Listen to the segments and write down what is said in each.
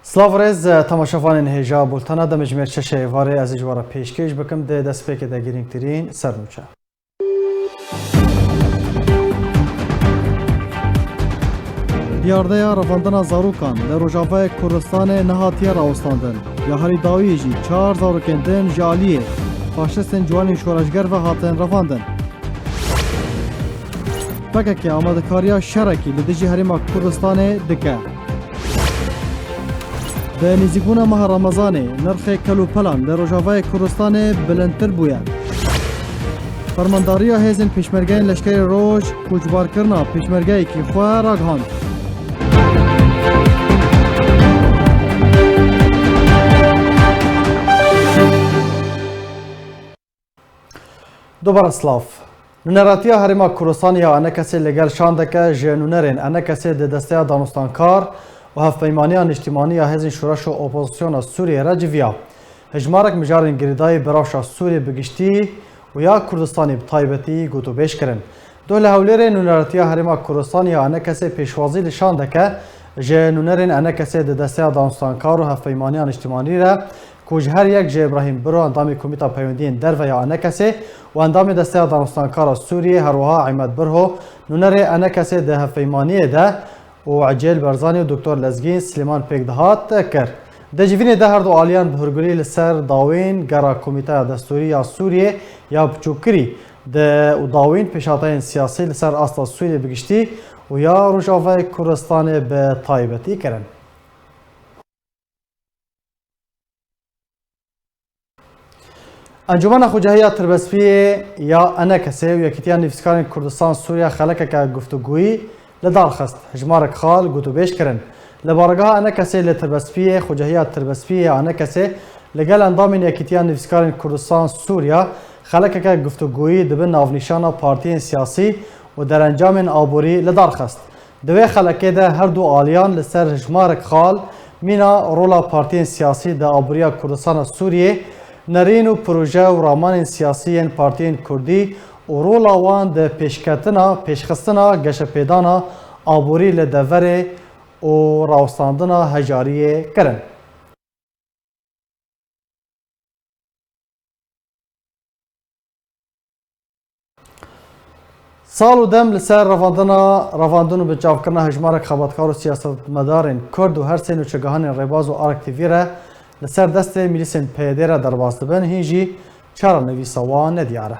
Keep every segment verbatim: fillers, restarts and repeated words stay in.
Silav rêz, temaşevanên hêja bultena de mijmêr şeşê êvarê ez ê ji we re pêşkêş bikim. Di destpêkê de girîngtirîn sernûçe. Diyardeya revandina zarokan li Rojavayê Kurdistanê nehatiye rawestandin. Ya herî dawî jî çar zarokên din ji aliyê faşistên ciwanên şoreşger ve hatin revandin. P K K amadekariya şerekî li dijî Herêma Kurdistanê dike. Bi nêzîkbûna meha Remezanê nirxê kel û pelan li Rojavayê Kurdistanê bilindtir bûye. Fermandariya Hêzên Pêşmergeyên Leşkerê Roj koçbarkirina pêşmergeyekî xwe ragihand. Dubare silav. Nûneratiya Herêma Kurdistanê ya ENKSê li gel şandeke ji nûnerên ENKSê di Desteya Danûstankar û Hevpeymaniya Niştimanî ya Hêzên Şoreş û Opozisyona Sûriyê re civiya. Hejmarek mijarên girêdayî bi rewşa Sûriyê bi giştî û ya Kurdistanê bi taybetî gotûbêj kirin. Doh li Hewlêrê nûneratiya Herêma Kurdistanê ya ENKSê pêşwazî li şandeke ji nûnerên ENKSê di Desteya Danûstankar û Hevpeymaniya Niştimanî re ku ji her yek ji Îbrahîm Biro, endamê Komîta Peywendiyên Derve ya ENKSê û endamê Desteya Danûstankara Sûriyê, her wiha Îmed Birho, nûnerê ENKSê di hevpeymaniyê de û Ecêl Berzanî û Doktor Lezgîn Silêman pêk dihat, kir. Di civînê de her du aliyan bi hûrgulî li ser dawîn gera Komîteya Destûrî ya Sûriyê ya biçûkkirî de û dawîn pêşhateyên siyasî li ser asta Sûriyê bi giştî û ya Rojavayê Kurdistanê bi taybetî kirin. Encûmena Xwecehiya Tirbespiyê ya ENKSê û Yekîtiya Nivîskarên Kurdistan Sûriya xelekeke guftûgoyî li dar xist. Hejmarek xal gotûbêj kirin. Li baregeha ENKSê li Tirbespiyê, Xwecehiya Tirbespiyê ya ENKSê li gel endamên Yekîtiya Nivîskarên Kurdistan Sûriya xelekeke guftûgoyî di bin navnîşana partiyên siyasî û derencamên aborî li dar xist. Di wê xelekê de her du aliyan li ser hejmarek xal mîna rola partiyên siyasî di aboriya Kurdistana Sûriyê, nerîn û proje û ramanên siyasî yên partiyên kurdî û rola wan di pêşketina, pêşxistina geşepêdana aborî li deverê û rawestandina hejariyê kirin. Sal û dem li ser revandina, revandin û binçavkirina hejmarek xebatkar û siyasetmedarên Kurd û her sê nûçegihanên Rêbaz û Ark T V re li ser destê milîsên P Y D re derbas dibin, hîn jî çarenivîsa wan nediyar e.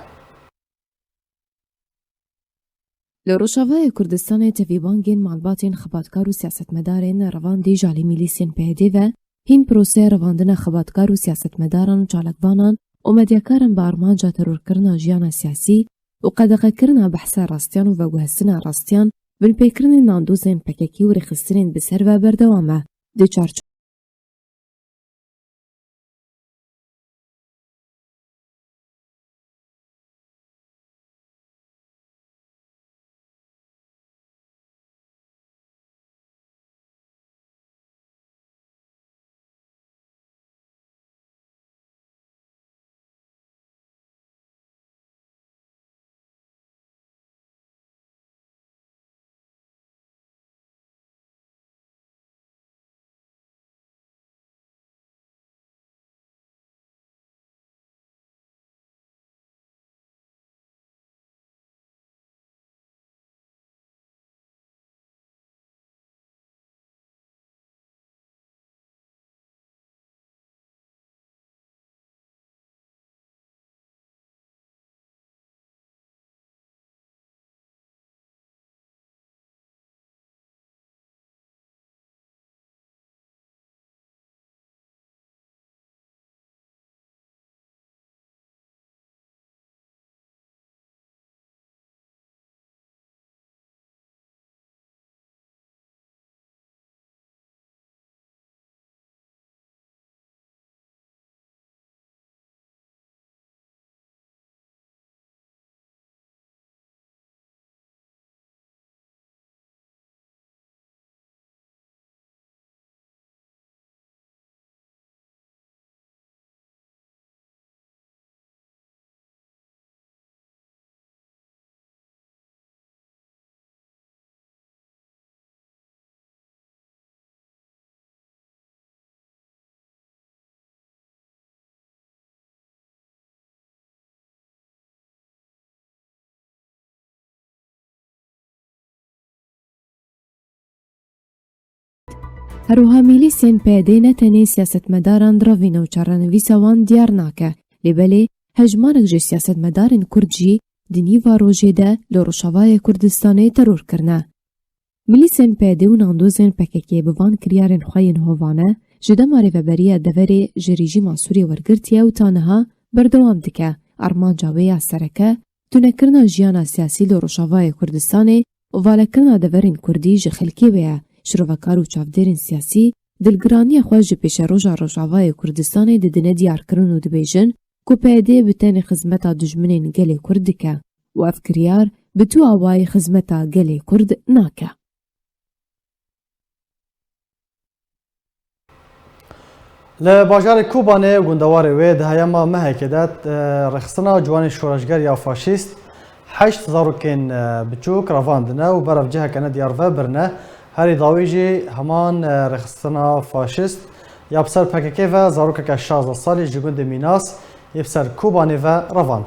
Li Rojavayê Kurdistanê tevî bangên malbatên xebatkar û siyasetmedarên revandî ji alî milîsên P Y D ve hîn proseya revandina xebatkar û siyasetmedaran û çalakvanan û medyakaran bi armanca terorkirina jiyana siyasî û qedexekirina behsa rastiyan û veguhestina rastiyan, binpêkirinên nandozên P K K û rêxistinên bi ser ve berdewam e. Di çarço- Her wiha mîlîsên P Y D'ê ne tenê siyasetmedaran direvîne û çarenivîsa wan diyar nake, lê belê hejmarek ji siyasetmedarên Kurd jî di nîva rojê de li Rojavayê Kurdistanê teror kirine. Mîlîsên P Y D û nandozên P K K bi van kiryarên xwe yên hovane ji dema rêveberiya deverê ji rejîma Sûriyê wergirtiye û ta niha berdewam dike. Armanca wê ya sereke tunekirina jiyana siyasî li Rojavayê Kurdistanê û valekirina deverên Kurdî ji xelkê wê ye. Şirovekar û çavdêrên siyasî dilgiraniya xwe ji pêşeroja Rojavayê Kurdistanê didine diyarkirin û dibêjin ku P Y D bi tenê xizmeta dijminên gelê Kurd dike û ev kiryar bi tu awayî xizmeta gelê Kurd nake. Li bajarê Kobanê û gundewarê wê di heyama mehekê de, e, rêxistina ciwanên şoreşger ya faşîst heşt zarokên, e, biçûk revandine û berev ciheke nediyar vebirine. Herî dawî jî heman, e, rêxistina faşîst ya bi ser P K K ve zarokeke şazdeh salî ji gundê Mînas yê bi ser Kobanê ve revand.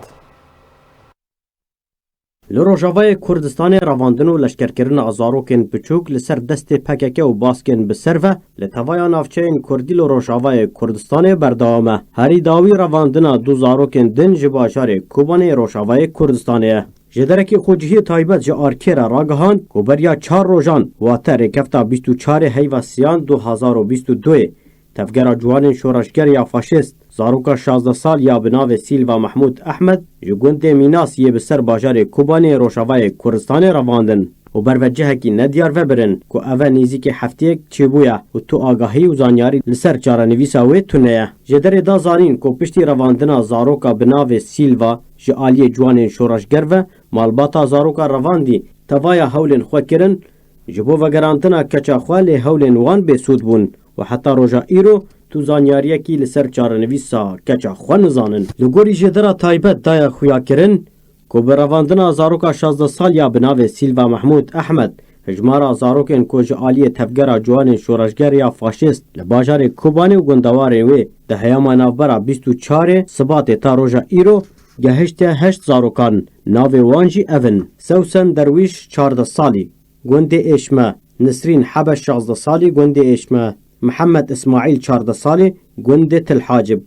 Li Rojavayê Kurdistanê revandin û leşkerkirina zarokên piçûk li ser destê P K K û baskên bi ser ve li tevaya navçeyên Kurdî li Rojavayê Kurdistanê berdewam e. Herî dawî revandina du zarokên din ji bajarê Kobanê Rojavayê Kurdistanê ye. Ji derekî xwecihî taybet ji Arkê re ragihand ku beriya çar rojan, wate rêkefta bîst û çarê heyva siyan du hezar û bîst û duyê, Tevgera Ciwanên Şoreşger ya Faşîst, zaroka şazdeh sal ya bi navê Sîlva Mehmûd Ehmed ji gundê Mînas yê bi ser bajarê Kobanê Rojavayê Kurdistanê revandin û berve cihekî nediyar vebirin ku eve nêzîkî hefteyek çêbûye û tu agahî û zanyarî li ser çarenivîsa wê tune ye. Ji derê da zanîn ku piştî revandina zaroka bi navê Sîlva ji aliyê ciwanên şoreşger ve malbata zaroka revandî tevaya hewlên xwe kirin, ji bo vegerandina keça xwe lê hewlên wan bêsûd bûn û heta roja îro tu zanyariyekî li ser çarenivîsa keça xwe nizanin. Li gorî jêdera taybet daya xuyakirin ku bi revandina zaroka şazdeh sal ya bi navê Sîlva Mehmûd Ehmed, hijmara zarokên ku ji aliyê Tevgera Ciwanên Şoreşger ya Faşîst li bajarê Kobanê û gundewarên wê di heyama navbera bîst û çarê Sibatê ta roja îro gehişte heşt zarokan. Navê wan jî ev in: Sewsen Derwîş, çardeh salî, gundê Êşme, Nisrîn Hebeş, şazdeh salî, gundê Êşme, Mihemed Îsmaîl, çardeh salî, gundê Til Hacib,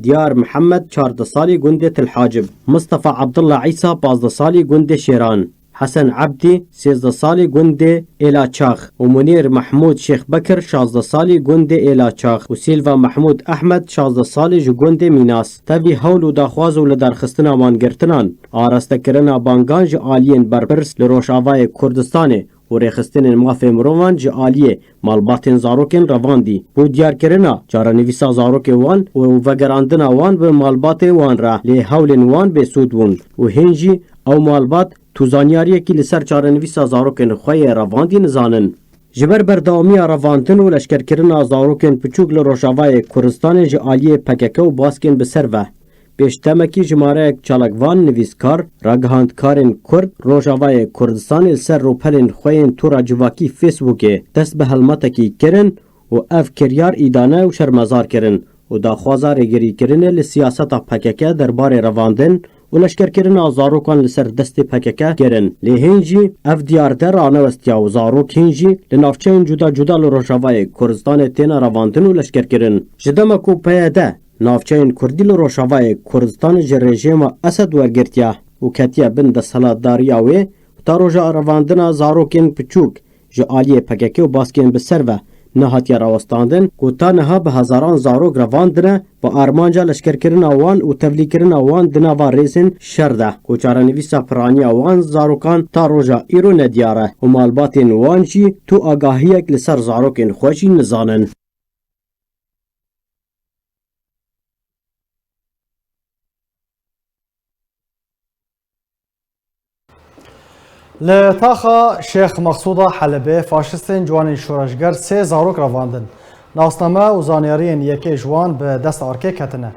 Diyar Mihemed, çardeh salî, gundê Til Hacib, Mistefa Abdullah Îsa, pazdeh salî, gundê Şêran, Hesen Ebdî, sêzdeh salî, gundê Êlaçax û Munîr Mehmûd Şêx Bekir, şazdeh salî, gundê Êlaçax û Sîlva Mehmûd Ehmed, şazdeh salî, ji gundê Mînas. Tevî hewl û daxwaz û lidarxistina mangirtinan, arestekirina bangan ji aliyên berpirs li Rojavayê Kurdistanê û rêxistinên mafê mirovan ji aliyê malbatên zarokên revandî, bo diyarkirina çarenivîsa zarokê wan û vegerandina wan bi malbatê wan re, lê hewlên wan bêsûd bûn û hîn jî ew malbat tu zanyariyekî li ser çarenivîsa zarokên xwe yê revandî nizanin. Ji ber berdewamiya revandin û leşkerkirina zarokên piçûk li Rojavayê Kurdistanê ji aliyê P K K û baskên bi ser ve, pêş demekî jimareyek çalakvan, nivîskar, ragihand karên Kurd Rojavayê Kurdistanê li ser rûpelên xwe yên tora civakî Facebookê dest bi helmetekî kirin û ev kiryar îdane û şermezar kirin û daxwaza rêgirîkirinê li siyaseta P K K derbarê revandin û leşkerkirina zarokan li ser destê P K K kirin. Lê hîn jî ev diyar de ranewestiya û zarok hîn jî li navçeyên cuda cuda li Rojavayê Kurdistanê têne revandin û leşkerkirin. Ji dema ku P Y D navçeyên Kurdî li Rojavayê Kurdistanê ji rejîma Esed wergirtiye û ketiye bin desthilatdariya wê û ta roja revandina zarokên piçûk ji aliyê P K K û baskên bi ser ve nehatiye rawestandin ku ta niha bi hezaran zarok revandine bi armanca leşkerkirina wan û tevlîkirina wan di nava rêzên şer de ku çarenivîsa piraniya wan zarokan ta roja îro nediyar e û malbatên wan jî tu agahiyek li ser zarokên xwe jî nizanin. Li taxa Şêx Mexsûda Helebê faşistên ciwanên şoreşger sê zarok revandin. Nasname û zanyariyên yekê ji wan bi dest Arkê ketine.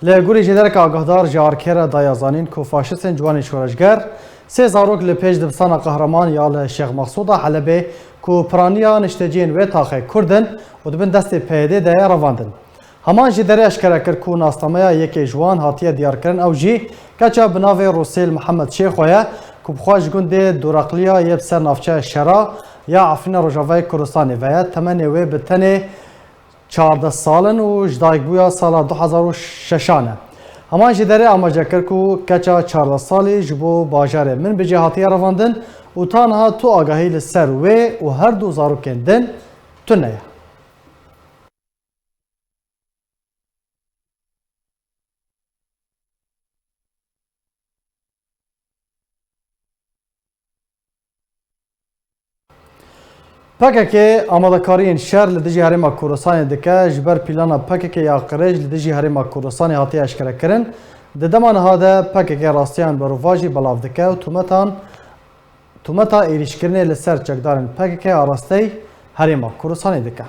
Li gorî jêdereke agahdar ji Arkê re daya zanîn ku faşistên ciwanên şoreşger sê zarok li pêş dibistana Qehreman ya li Şêx Mexsûda Helebê ku piraniya nişteciyên wê taxê Kurd in û di bin destê P Y D de ye revandin. Heman jêderê eşkere kir ku nasnameya yekê ji wan hatiye diyarkirin, ew jî keça bi navê Rûsêl Mihemed Şêxo ye ku bi xwe ji gundê Doraqliya yê bi ser navçeya Şera ya Efrîna Rojavayê Kurdistanê ve ye. Temenê wê bi tenê çardeh sal in û ji dayikbûya sala du hezar û şeşan e. Heman jî derê amaje kir ku keça çardeh salî ji bo bajarê Minbicê hatiye revandin û ta niha tu agahî li ser wê û her du zarokên din tune ye. P K K amadekariyên şer li dijî Herêma Kurdistanê dike. Ji ber plana P K K ya qirêj li dijî Herêma Kurdistanê hatiye eşkerekirin. Di dema niha de P K K rastiyan berovajî belav dike û tometan, tometa êrîşkirinê li ser çekdarên P K K arasteyî Herêma Kurdistanê dike.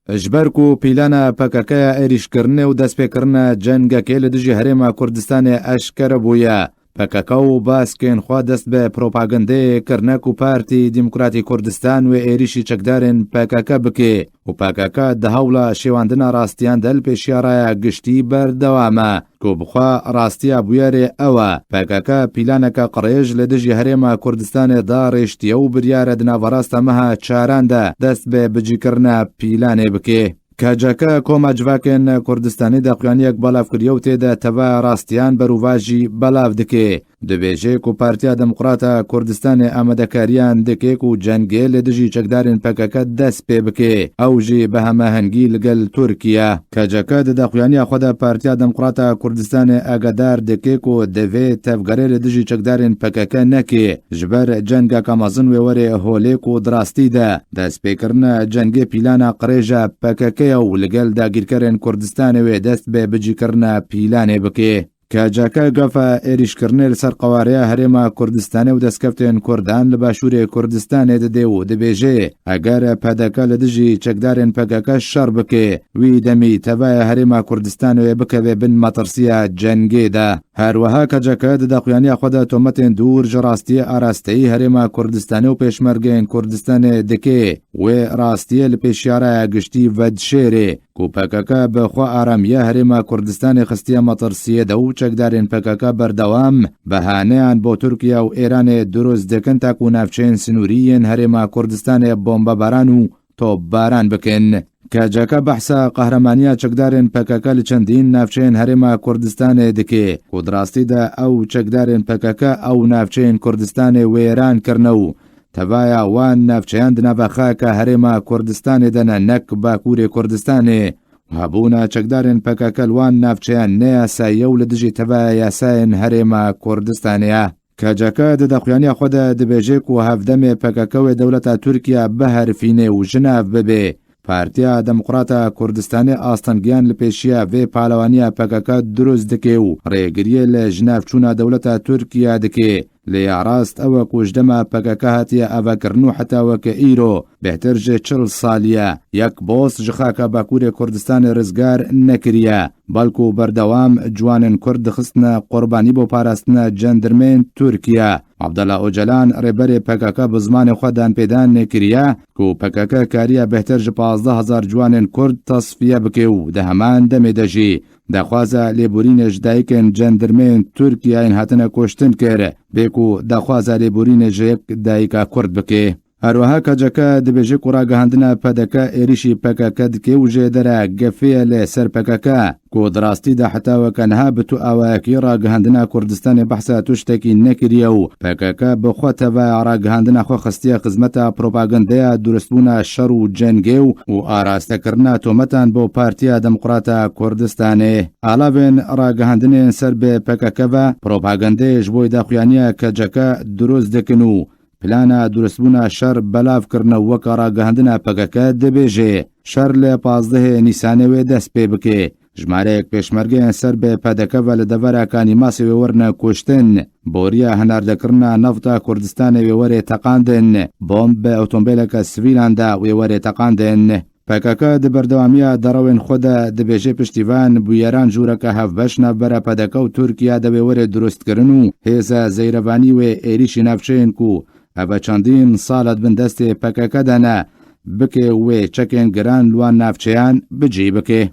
Ji ber ku plana P K K ya êrîşkirinê û destpêkirina cengekê li dijî Herêma Kurdistanê eşkere bûye, P K K û baskên xwe dest bi propagandeyê kirine ku Partî Demokratî Kurdistan wê êrîşî çekdarên P K K bike û P K K di hewla şêwandina rastiyan de li pêşiya raya giştî berdewam e. Ku bi xwe rastiya bûyerê ew e, P K K planeke qirêj li dijî Herêma Kurdistanê darêştiye û biryar e di naverasta meha çaran de dest bi bicîkirina planê bike. K C K Koma Civakên Kurdistanê daxuyaniyek belav kiriye û tê de tevaya rastiyan berovajî belav dike. Dibêje ku Partiya Demokrata Kurdistanê amadekariyan dike ku cengê li dijî çekdarên P K K dest pê bike, ew jî bi hemahengî li gel Tirkiye. K C K di daxuyaniya xwe de Partiya Demokrata Kurdistanê agadar dike ku divê tevgerê li dijî çekdarên P K K neke, ji ber cengeke mezin wê were holê ku di rastî de destpêkirina cengê plana qirêj a P K K ye û li gel dagîrkerên Kurdistanê wê dest bi bicîkirina planê bike. K C K gefa êrîşkirinê li ser qewareya Herêma Kurdistanê û destkeftên Kurdan li Başûrê Kurdistanê dide û dibêje, eger P D K li dijî çekdarên P K K şer bike, wî demî tevaya Herêma Kurdistanê wê bikeve bin metirsiya cengê de. Her wiha K C K di daxuyaniya xwe de tometên dûr ji rastiyê arasteyî Herêma Kurdistanê û pêşmergeyên Kurdistanê dike, wê rastiyê li pêşiya raya giştî vedişêrê. Ku P K K bi xwe aramiya Herêma Kurdistanê xistiye metirsiyê de û çekdarên P K K berdewam behaneyan bo Tirkiye û Êranê dirust dikin, ta ku navçeyên sinûrî yên Herêma Kurdistanê bombebaran û topbaran bikin. K C K behsa qehremaniya çekdarên P K K li çendîn navçeyên Herêma Kurdistanê dike, ku di rastî de ew çekdarên P K K ew navçeyên Kurdistanê wêran kirine û tevaya wan navçeyan di nava xaka Herêma Kurdistanê de ne, nek Bakurê Kurdistanê. Hebûna çekdarên P K K li wan navçeyan ne yasayî ye û li dijî tevaya yasayên Herêma Kurdistanê ye. K C K di daxuyaniya xwe de dibêje ku hevdemê P K K wê dewleta Tirkiye biherifîne û ji nav bibe. Partiya Demokrata Kurdistanê astengiyan li pêşiya vê palewaniya P K K dirust dike û rêgiriyê li ji nav çûna dewleta Tirkiye dike. Lê ya rast ew e ku ji dema P K K hatiye avakirin û heta weke îro bêhtir ji çil salî ye, yek boz ji xaka Bakurê Kurdistanê rizgar nekiriye, belku berdewam ciwanên Kurd dixistine qurbanî bo parastina cendirmên Tirkiye. Abdullah Ocalan, rêberê P K K, bi zimanê xwe danpêdan kiriye ku P K K kariye bêhtir ji pazdeh hezar ciwanên Kurd tesfiye bike û di heman demê de jî daxwaza lêborînê ji dayikên cendirmeyên Tirkiyeyên hatine kuştin kir, bê ku daxwaza lêborînê ji yek dayika Kurd bike. Her wiha K C K dibêje ku ragihandina P D K êrîşî P K K dike û jêdere gefê ye li ser P K K, ku di rastî de heta weke niha bi tu awayekî ragihandina Kurdistanê behsa tiştekî nekiriye û P K K bi xwe tevaya ragihandina xwe xistiye xizmeta propagandeya durustbûna şer û cengê û, û arastekirina tometan bo Partiya Demokrata Kurdistanê. Alavên ragihandinên ser bi P K K ve propagandeyê ji bo daxuyaniya K C K dirust dikin û plana durustbûna şer belav kirine, weke ragihandina P K K dibêje, şer li pazdehê Nîsanê wê dest pê bike. Jimareyek pêşmergeyên ser bi P D K ve li devera Kanî Masê wê werine kuştin, boriya hinardekirina nefta Kurdistanê wê werê teqandin, bomb bi otomobileke sivîlan de wê werê teqandin. P K K di berdewamiya derewên xwe de dibêje piştî van bûyeran jûreke hevbeş navbera P D K û Tirkiye de wê werê durustkirin û hêza zeyrevanî wê êrîşî navçeyên ku ev çendîn sal e di bin destê P K K de ne, bike wê çekên giran li wan navçeyan bi cî bike.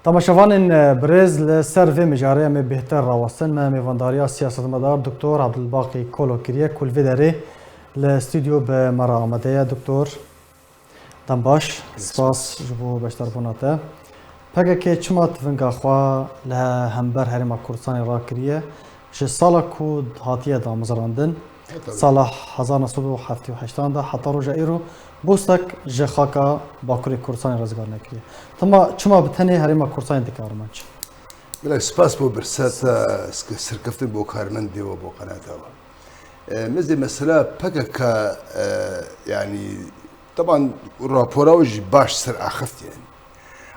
Temaşevanên, e, birêz, li ser vê mijarê em ê bêhtir rawestin. Me mêvandariya siyasetmedar Doktor Abdulbaqî Kolo kiriye ku li vê derê li stûdyo bi me re amade ye. Doktor, dem baş, spas ji bo beşdarbûna te. P K K çima tivinga xwe li hember Herêma Kurdistanê rakiriye? Ji sala ku hatiye damezrandin, sala hezar neh sed û heftê û heştan de heta roja îro bostek ji xaka Bakurê Kurdistanê rizgar nekiriye. Tima çima bi tenê Herêma Kurdistanê dike armanc? Bila spas bo birsa te, sk-, serkeftin bo karmendê we, bo qenata we. E, mizê mesela P K K, e, yani, taban rapora we jî baş ser axiftiye.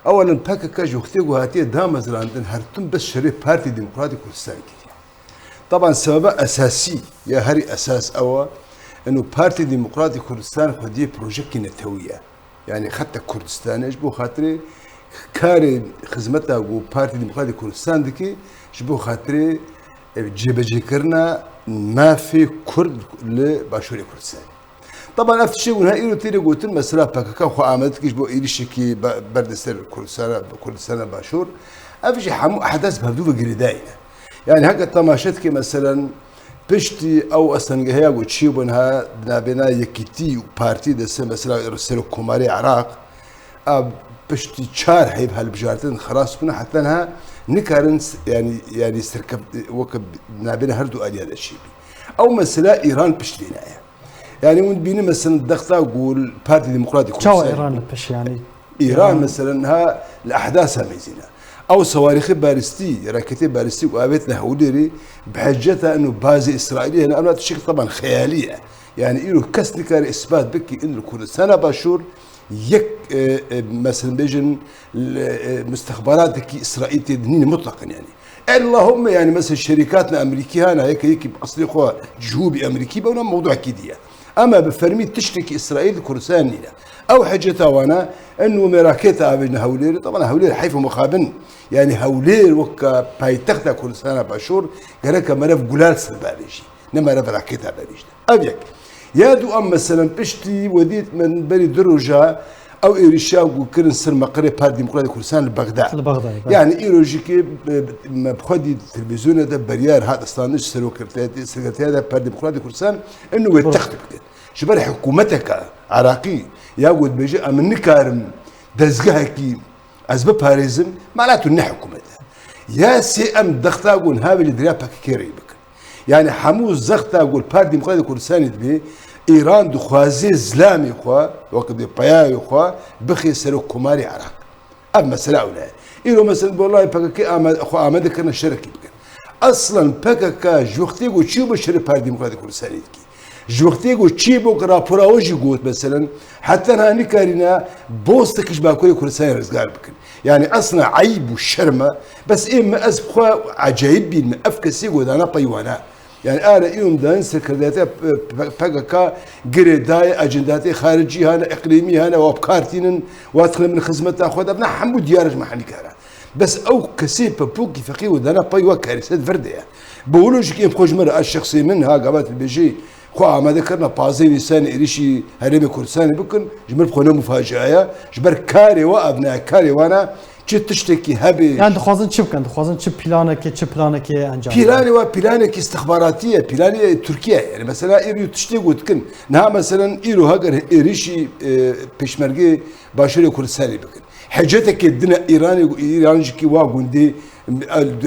Ewelen P K K ji wextê ku hatiye damezrandin her tim bes şerê Partî Demokratîk Kurdistan kiriye. Taban sebeba esasî ya herî esas ew e, eno Partî Demokratîk Kurdistan xwediyê projekî netewî ye. Yani xeta Kurdistanê ji bo xatirê karê xizmeta ku Partî Demokratîk Kurdistan dike ji bo xatirê, e, cêbecêkirina mafê Kurd li Başûrê Kurdistanê. Taban ev tiştê ku niha îro têne gotin, mesela P K K xwe amade dike ji bo êrişekî be-, berde ser Kurdistana, Kurdistana Başûr. Ev jî hemû ehdas bi hevdû ve girêdayî ne. Yani heke temaşe dike, meselen, piştî ew estengeheya ku çêbû niha di navbêna Yekîtî û Partî de se, mesela Serokkomarê Iraq, a piştî çar heyv hilbijartin xilas bûne, heta niha nikarin s-, yani, yani serkev-, weke di navbêna her du aliya de çêbî. Ew mesela Îran pişt vê ne ye. Yani hûn dibînin, mesela, dexta ku li Partî Demokratîk Çawa Kurdistanê Îran li pişt, yani? Îran, Îran mesela, niha li ehdasa mêzîne. Ew sawarîxê balîstî, raketê balîstî ku avêtine Hewlêrê, bi hiceta ino bazê Îsraîlî hene, ew tiştek teban xeyalî ye. Yani îro kes nikare îsbat bike in li Kurdistana Başûr yek, e, e, mesela bêjin, li, e, mustexbaratekî Îsraîl tê de nîne mutlaqen yani. Ellahûmme, yani, mesela şerîkatna Amerîkî hana, yeke yekî bi eslê xwe cihûbî Amerîkî be, ona mewduekî diye. Ama bi fermî tiştekî Îsraîl li Kurdistan nîne. Ew hiceta wana, eno me raketa avêjne Hewlêrê, taban Hewlêr heyf û mixabin. Yani Hewlêr weke paytexta Kurdistana Başûr, gereke meriv gulal ser bavêjî. Ne meriv raketa bavêjî. Ev yek. Ya du em, meselen, piştî we dît, min berî du roja ew êrişa ku kirin ser meqerê Partî Demokratîk Kurdistan li Bexda. Li Bexdayê, belê. Yani îro jî ki, e, me bi xwe dît televîzyonê de beryar hat standin ji serokirtiyetê, sekreteriyeta Partî Demokratîk Kurdistan, ino wê Bûr. Text bikin. Ji ber hikûmeteke Iraqî ya ku dibêje, em nikarim dezgehekî ez biparêzim, mala tu ne hikûmet e. Ya sê em dexta ku niha vê li deriya P K K rê bikin. Yani hemû zexta ku li Partî Demokratîk Kurdistanê dibe, Îran dixwaze zilamê xwe, weke dê peyavê xwe, bixe Serokkomarê Iraq. Ev mesela ew ne. Îro mesela, bi wellahî P K K ama-, xwe amade kirine şerekî bikin. Aslan P K K ji wextê ku çî bû şerê Partî Demokratîk Kurdistanê dike. Ji wextê ku çî bû ki rapora we jî got, meselen, heta niha nikarîne bostek ji Bakurê Kurdistanê rizgar bikin. Yani aslında eyb û şerm e, bes ê me ez bi xwe ecayib bîn me, ev kesê ku dana peywana. Yani are îro em dayîn serkirdayetiya P-, P-, P K K girêdayê, ecendatê xaricî hane, iqlîmî hane, wa bi kar tînin, wa dixin bin xizmeta xwe de, ne hemû diyar e ji me hemî kar e. Bes ew kesê pepûkî feqî û dana pey we karîse di vir de ye. Bi wilo jî êm xwe ji me re, ez şexsê min, ha gava tu dibêjî, xwe amade kirine pazdeh Nîsanê êrişî Herêmê Kurdistanê bikin, ji min re xwe ne mufacia ye. Ji ber karê we ev ne, karê wan e, çi tiştekî hebe. Yani dixwazin çi bikin? Dixwazin çi planekê, çi planekê encam bidin? Planê we planekî istixbaratî ye, planê Tirkiye ye. Yani mesela îro tiştê ku dikin. Niha mesela îro heger êrişî, e, pêşmergê Başûrê Kurdistanê bikin. Hiceteke dine Îranê, Îran jî ki wa gundê, e,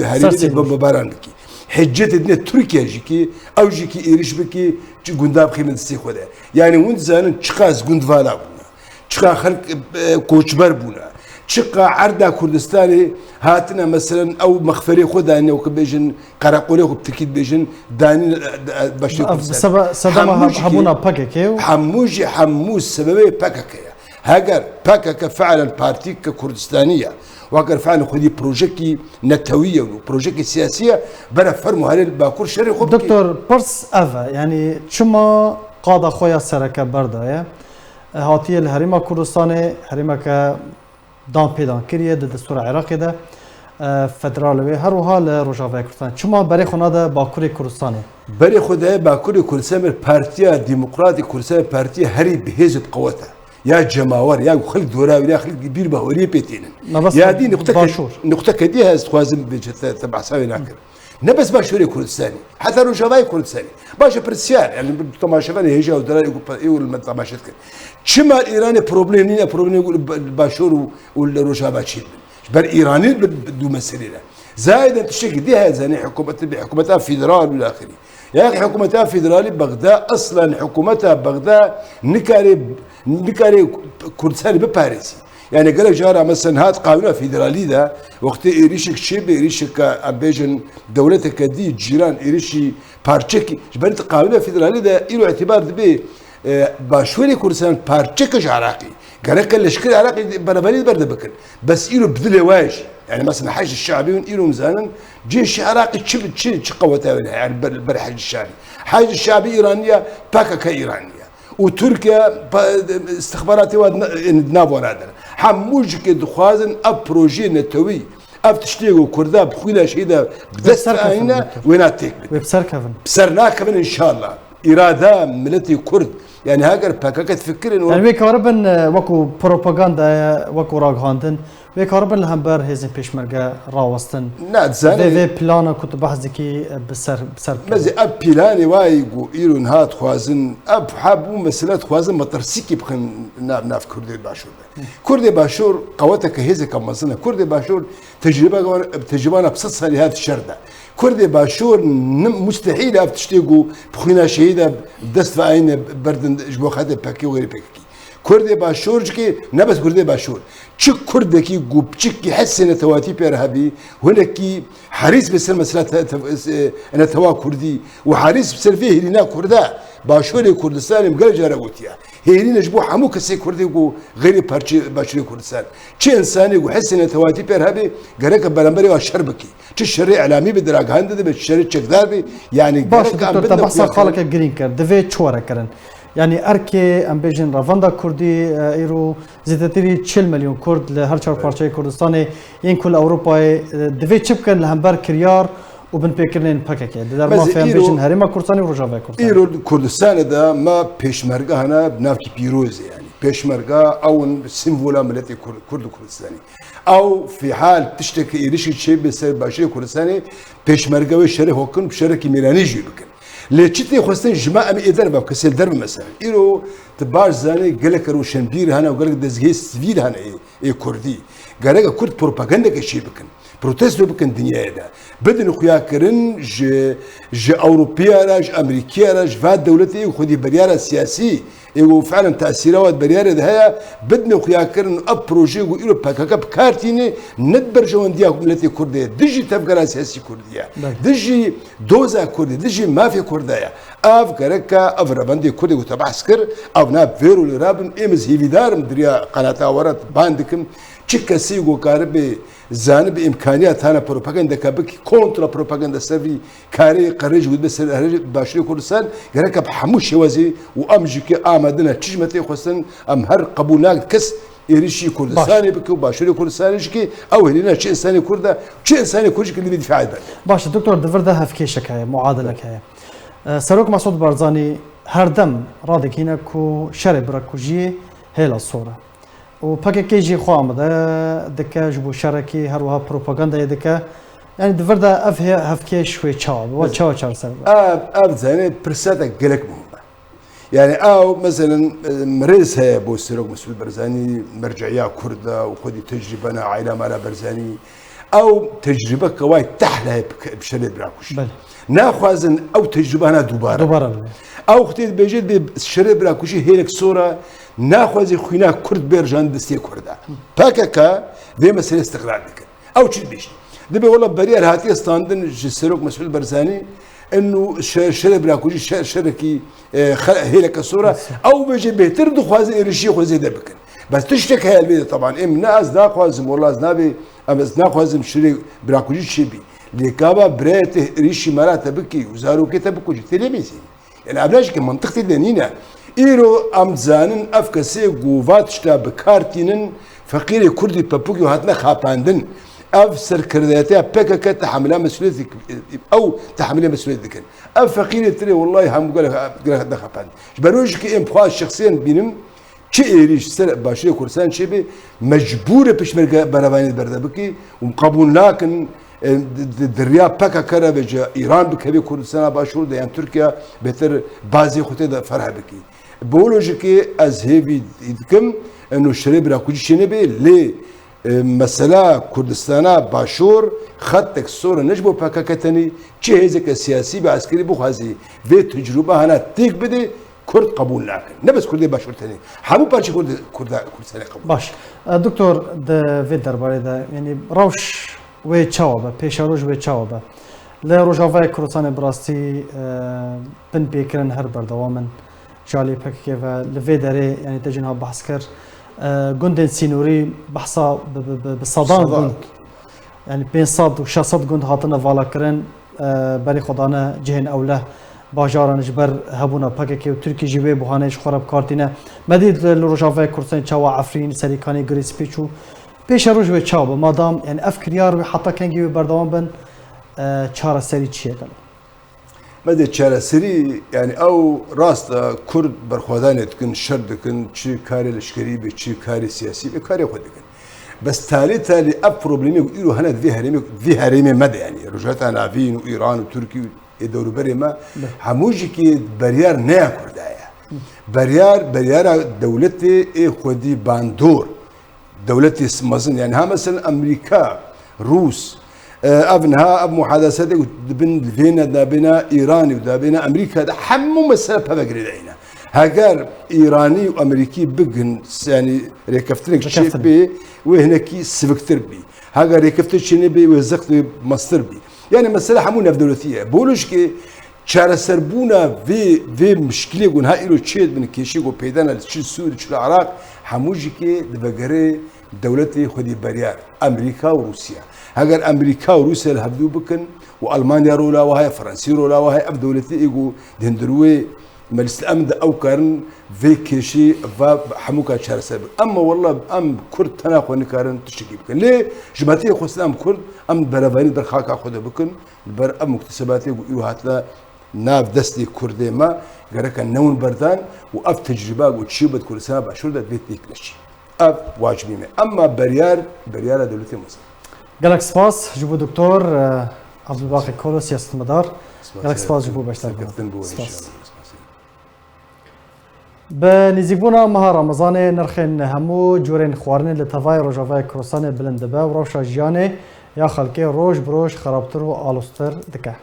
herêmê de bombebaran bikî. Hicetê dine Tirkiye jî ki, ew jî ki êriş bikî, çi gunda bixîme destê xwe de. Yani hûn dizanin çiqas gund vala bûne. Çiqa xelk, e, koçber bûne. Çiqa erda Kurdistanê hatine, meselen, ew mexferê xwe danîne, weke bêjin, qereqolê xwe bi tirkî dibêjin, danîne, e, e, başê Kurdistanê. Ev sebe-, sedema Hemû jî hebûna ki, P K K û hemû jî, hemû sebebê P K K ye. Heger P K K fiilen partîke Kurdistanî ye, û heger fiilen xwedî projekî netewî ye û projekî siyasî ye, bere fermo herê li Bakur şerê xwe bike. Doktor, pirs ev e, yanî çima qada xwe ya sereke berdaye? E, hatiye li Herêma Kurdistanê, herêmeke dan pê dan kiriye di destûra Iraqê de, e, federal wê, her wiha li Rojavaya Kurdistanê. Çima berê xwe nade Bakurê Kurdistanê? Berê xwe daye Bakurê Kurdistanê, Partiya Demokratîk Kurdistanê, partiya herî bi hêz û bi qewet e. Ya cemawer, ya xelk dora wî, ya xelk bîr bi hewliyê pê tênin. Mebesta Ya dî nuqteke, Başûr. nuqteke dî ez dixwazim bi te, te behsa wê nakim. Ne bes Başûrê Kurdistanê, heta Rojavayê Kurdistanê. Baş e pirsyar, yani bi temaşevanê hêja û dera ê ku pe-, ê û li me temaşe dikin. Çima li Îranê problem nîne, problemê ku li Ba-, Başûr û, û li Rojava çê dibin? Ji ber Îranî bi, bi dû meselê ne. Zayeden tiştekî dî heye, zanî hikûmet bi hikûmeta federal û axirî. Ya hikûmeta federalî Bexda, eslen hikûmeta Bexda nikare, nikare Kurdistanê biparêzî. Yani gelek cara mesela hat qanûna federalî de wextê êrîşek çêbe, êrîşeka em bêjin dewleteke dî cîran êrîşî parçekî, ji ber qanûna federalî de îro îtîbar dibe, e, Başûrê Kurdistan parçeke ji Iraqê. Gereke leşkerê Iraqê bereberî berde bikin. Bes îro bi dilê we jî. Yani mesela Heşd Şabî hûn îro nizanin, cêşê Iraqê çi, çi, çi qeweta wê heye, yani ber, ber Heşd Şabî. Heşd Şabî Îranî ye, P K K Îranî ye. Û Tirkiye pa-, istixbaratê wa di na-, di nav wan de ne. Hemû jikê dixwazin ev projeyê netewî, ev tiştê ku Kurda bi xwîna şehîda bi dest Serkeftin ayîne, wê na têk bide. Wê bi serkefin. Bi ser nakevin înşallah. Îrada miletê Kurd, yani heger P K K difikirin û Yani wê karibin, e, wekû propagandaya, wekû ragihandin, wê karibin li hember hêzên pêşmerge rawestin. Ne, dizanî Vê, vê plana ku tu behs dikî, e, bi ser, bi ser Mezî ev planê wayî ku îro niha dixwazin, ev hebû mesele dixwazin metirsîkî bixin nav, nav Kurdê Başûr de. Kurdê Başûr qeweteke hêzeke mezin e. Kurdê Başûr tecrübe, tecrübana bi sed salî hat şer de. Kurdê Başûr nim-, mustehîl ev tiştê ku bi xwîna şehîda dest ve ayîne berdin ji bo xetê P K K û xeyrê P K K. Kurdê Başûr jikê, ne bes Kurdê Başûr. Çi Kurdekî ku piçikî hesê netewatî pê re hebî, hinekî herîs bi ser mesela te-, te-, e, netewa Kurdî û herîs bi ser vê hêrîna Kurda, Başûrê Kurdistanê min gelek cara gotiye. Hêrîne ji bo hemû kesê Kurdê ku xeyrê parçê Başûrê Kurdistan. Çi însanê ku hesê netewatî pê re hebê, gereke beramberê wa şer bikî. Çi şerê îlamî bi, ragihandin dibe, çi şerê çekdar bî, yani Baş gereke em doktor, te bidin behsa xuya xaleke girîng kir. Divê çi were kirin? Yani erkê, em bêjin, revenda Kurdî, e, îro zêdetirî çil milyon Kurd li her çar parçeyê Kurdistanê yên ku li Ewropayê, e, divê çi bikin li hember kiryar û binpêkirinên P K K? Di derma Mezî fêm îro bêjin Herêma Kurdistanê û Rojavaya Kurdistanê. Îro Kurdistanê de me pêşmerge hene bi navkî pîroz e yani. Pêşmerge ew in simvola miletê Kur-, Kurd û Kurdistanê. Ew fîhal tiştekî êrişî çêbe ser Başûrê Kurdistanê, pêşmerge wê şerê xwe kin, bi şerekî mêranî jî bikin. Lê çi tê xwestin ji me em ê derve, kesê li derve mesela. Îro tu baş zanî gelek roşenbîr hene û gelek dezgehê sivîl hene ê, ê Kurdî. Gereke Kurd propagandeke çê bikin. Protesto bikin dinyayê de. Bidin xuyakirin ji, ji Ewropiya re, ji Amerîkiya re, ji va dewletê ê xwedî beryara siyasî, ê ku fiilen tesîra wa di beryarê de heye, bidin xuyakirin ev projeyê ku îro P K K bi kar tîne, ne di berjewendiya miletê Kurd de ye, dijî tevgera siyasî Kurdî ye. Belê. Dijî doza Kurdî, dijî mafê Kurda ye. Ev gereke ev revendê Kurdê ku te behs kir, ev na vê rolê rabin, êm ez hêvîdar im di riya qenata we re ban dikim, çi kesî ku karibe zanibê îmkaniyat hene propagandeke bikî, kontra propaganda ser vî karê qerê jî wê dibe ser herê Başûrê Kurdistan, gereke bi hemû şêwazê û em jî ke amade ne çi ji me tê xwestin, em her qebûl nakin kes êrişî Kurdistanê bike û Başûrê Kurdistanê jî ke ew hêrîna çi însanê Kurd e, çi însanê Kurd jî ke li vê dîfayê de. Baş e, doktor, di vir de hevkêşek heye, muadilek heye. E, Serok Mesûd Barzanî her dem radikîne ku şerê birakujiyê hêla sor e. Û P K K jî xwe amade dike ji bo şerekî, her wiha propagandayê dike. Yanî di vir de ev hê-, hevkêş wê çawa be? Wa çawa çareser be? Ev, ev zanî pirsetek gelek muhim e. Yani ew, meselen, e, rêz heye bo Serok Mesûd Barzanî, merceya Kurd e û xwedî tecrübe ne, Aîla Mala Barzanî. Ew tecrübeke wayî tehle heye bi, bi şerê birakujî. Belê. Naxwazin ew tecrübe hene dubare. Dubare bibe. Ew xwedî dibêje dibê şerê birakujî hêlek sor e, naxwaze xwîna Kurd bê rijandin destê Kurda. P K K vê meselê îstiqlal dikin. Ew çi dibêjin? Dibê wela beriyar hatiye standin ji Serok Mesûd Barzanî, inu şe-, şerê birakujî şer-, şerekî, e, xe-, hêleke sor e. Ew bêje bêhtir dixwaze êrişî xwe zêde bikin. Bes tiştek heye li vê de teban. Êm ne ez naxwazim, wela ez nabê, em ez naxwazim şerê birakujî çêbî. Lê gava birayê te êrişî mala te bikî û zarokê te bikujî, tê lê bêzî. Yani ev ne jî ke mantiq tê de nîne. Îro em dizanin ev kesê ku va tişta bi kar tînin, feqîrê Kurdî pepûkê hatine xapandin. Ev serkirdeyetiya P K K tehemila mesûliyetê, ew tehemilê mesûliyetê dikin. Ev feqîrê tirê wellahî hemû gelek, gelek hatine xapandin. Ji ber wê jî ke êm xwe şexsiyen dibînim, Çi êrîş ser Başûrê Kurdistan çêbe, mecbûr e pişmerge berevanî berde bikî û qebûl nakin, e, di, di, di riya P K K re vêca Îran bikeve Kurdistana Başûr de yan Tirkiye bêtir bazê xwe tê de ferh bikî. Bi wê lojikê ez hêvî dikim, e, nûşterê bira kûcî çênebe, lê, e, mesela Kurdistana Başûr xetek sor e ne ji bo P K K tenê, çi hêzeke siyasî be eskerî bixwazî vê tecrûbe hana têk bide, Kurd qebûl nakin. Ne bes Kurdê Başûr tenê. Hemû parçe Kurd, Kurda, Kurdistanê qebûl. Baş. E, doktor, di vê derbarê de, yanî rewş wê çawa be, pêşeroj wê çawa be? Li Rojavayê Kurdistanê bi rastî, e, binpêkirin her berdewam in. Ji alî P K K ve li vê derê, yanî te jî niha behs kir. E, gundên sînorî behsa bi, bi, bi, bi sedan Sedan. gund. Yanî pênc sed û şeş sed gund hatine valakirin, e, berê xwe dane cihên ewle bajaran ji ber hebûna P K K û Tirkî jî wê buhaneyê ji xwe re bi kar tîne. Me dît li Rojavayê Kurdistanê çawa Efrîn, Serîkanî, Girê Spî çû. Pêşeroj wê çawa be? Madam, yanî ev kiryar wê heta kengî wê berdewam bin, e, çareserî çi ye gelo? Me dê çareserî, yanî ew rast e, Kurd berxwedanê dikin, şer dikin, çi karê leşkerî be, çi karê siyasî be, karê xwe dikin. Bes talê talê ev problemê ku îro hene di vê herêmê, di vê herêmê me de, yanî Rojhilata Navîn û Îran û Tirkî û ê dewrûberê me, Be. hemû jî kê beryar ne ya Kurda ye. Beryar, beryara dewletê ê xwedî bandor. Dewletê mezin, yanî ha mesela Amerîka, Rûs, e, ev niha ev muhadesete ku dibin li vê ne nabêna Îranî û nabêna Amerîka de hemû mesele peve girêdayî ne. Heger Îranî û Amerîkî bigin, yanî rêkeftinek çê Rêkeftin. bê, wê hinekî siviktir bî. Heger rêkeftin çê nebê, wê zext wê mestir bî. Yanî mesele hemû navdewletî ye. Bolojkê çareserbûna vê, vê mişkilê ku niha îro çê dibin, kêşî ku peyda ne li çi li Sûrî, çi li Iraq, hemû jî kê divegere dewletê xwedî beryar, Amerîka û Rûsya. Heger Amerîka û Rûsya li hevdû bikin û Almanya rola wa heye, Fransî rola wa heye, ev dewletê ê ku di hundir wê Meclis Emn de ew karin vê kêşî va hemû ka çareser bikin. Emma wallah em Kurd tena xwe nikarin tiştekî bikin. Lê ji metiyê xwestin em Kurd, em berevanî ber xaka xwe de bikin. Li ber ev muktesebatê ku îro hatine nav destê Kurdê me, gereke newin berdan û ev tecrûbe ku çiyo be di Kurdistana Başûr de divê têk neçî. Ev wacibî me. Emma beryar, beryara dewletê mezin. Gelek spas ji bo doktor, eh, Abdulbaqî Kolo, siyasetmedar. Spas. Gelek spas ji bo beşdar bûna. Serkeftin bo Spas. Înşallah. Spas. Bi nêzîkbûna meha Remezanê nirxên hemû curên xwarinê li tevayê Rojavayê Kurdistanê bilind dibe û rewşa jiyanê ya xelkê roj bi roj xerabtir û aloztir dike.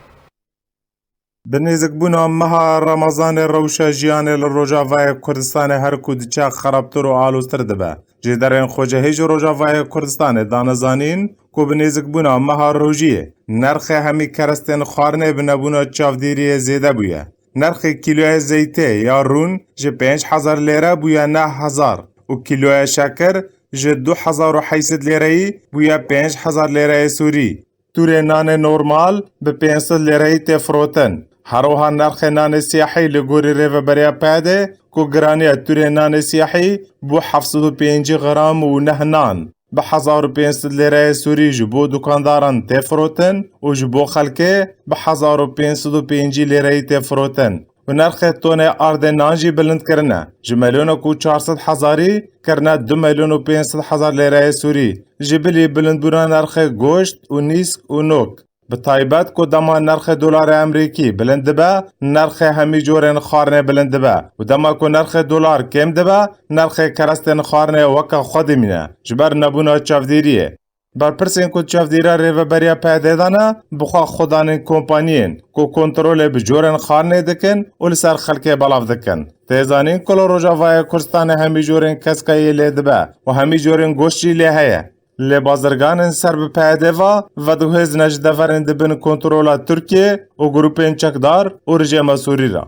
Bi nêzikbûna meha Remezanê rewşa jiyanê li Rojavayê Kurdistanê her ku diçe xerabtir û aloztir dibe. Jêderên xwecihî ji Rojavayê Kurdistanê dane zanîn ku bi nêzikbûna meha rojiyê nirxê hemî kerestên xwarinê bi nebûna çavdêriyê zêde bûye. Nirxê kîloya zeytê ya rûn ji pênc hezar lêre bûye neh hezar û kîloya şekir ji du hezar û heyt sed lêreyî bûye pênc hezar lêreyê Sûrî. Tûrê nanê normal bi pênc sed lêreyî tê firotin. Her wiha nirxê nanê siyahî li gorî rêveberiya P D ku giraniya tûrê nanê siyahî bû heft sed û pêncî gram û neh nan bi hezar û pênc sed lêreyê Sûrî ji bo dukandaran tê firotin û ji bo xelkê bi hezar û pênc sed û pêncî lêreyî tê firotin. Û nirxê tonê ardê nan jî bilind kirine. Ji melyonek û çar sed hezarî kirine du melyon û pênc sed hezar lêreyê Sûrî. Ji bilî bilindbûna nirxê goşt û nîsk û nok. Bi taybet ku dema nirxê dolarê Emerîkî bilind dibe, nirxê hemî corên xwarinê bilind dibe û dema ku nirxê dolar kêm dibe, nirxê kerestên xwarinê weke xwe dimîne, ji ber nebûna çavdêriyê. Berpirsên ku çavdêriya rêveberiya P D de ne, bi xwe xwedanên kompaniyên ku kontrolê bi corên xwarinê dikin û li ser xelkê belav dikin. Tê zanîn ku li Rojavayê Kurdistanê hemî corên keskayî lê dibe û hemî corên goşt jî lê heye. Lê bazirganên ser bi P D ve vediguhêzine ji deverên di bin kontrola Tirkiye û grûpên çekdar û rejîma Sûrî re.